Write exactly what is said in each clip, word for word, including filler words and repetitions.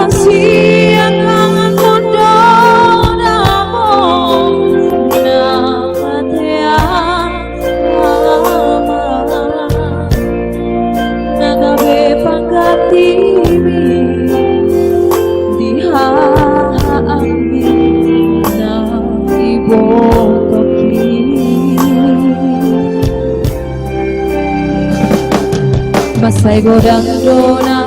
Sian tanganmu do na mate, Ama, na gabe panggantiMi di hahaanggi na dibotoki. Mansai godang do na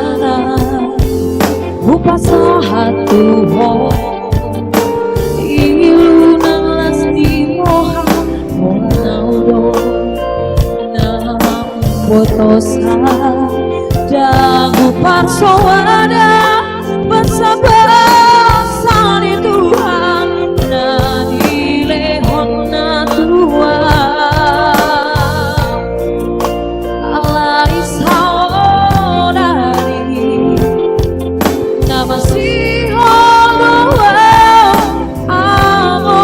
hupasahat tu Ho, ilu nang las ni roha, Ho na do na umbotosa. Ndang huparsoada basa-basa ni Tuhan na dilehon na tua. Alai saonari na masihol do au, Ama.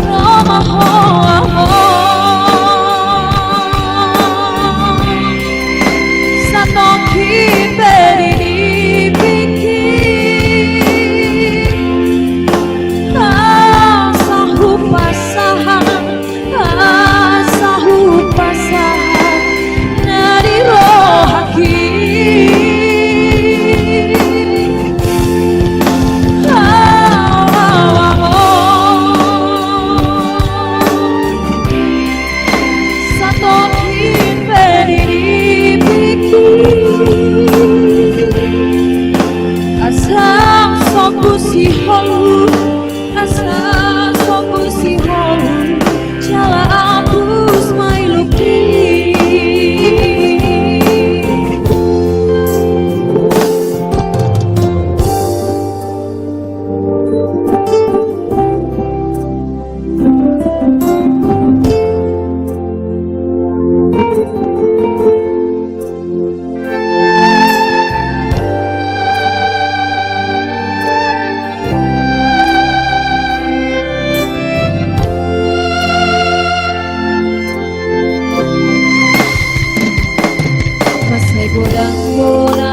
Ro ma Ho, Ama. Satongkin pe dilipikki. Asa hupasahat, asa hupasahat na di rohangki. Satongkin pe dilipikki. Asa sombu sihol, asa sombu sihol jala ambus mailuki. Mansai godang do na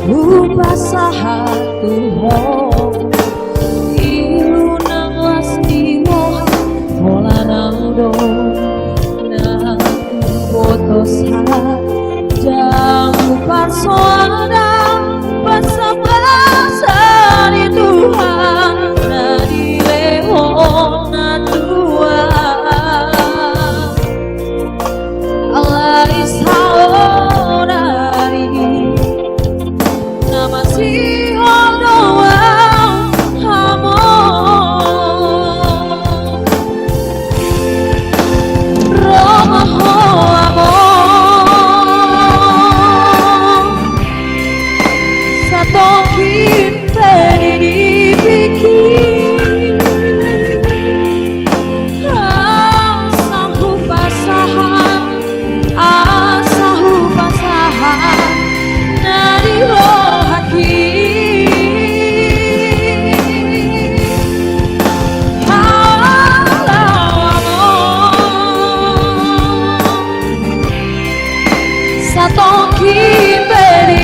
hupasahat tu Ho, ilu nang las ni roha, Ho na do na umbotosa. Ndang huparsoada basa-basa ni Tuhan na dilehon na tua. Alai saonari na masihol do au, Ama. Ro ma Ho, Ama. Satongkin pe dilipikki. Asa hupasahat, asa hupasahat na di rohangki. Au, Ama. Satongkin pe di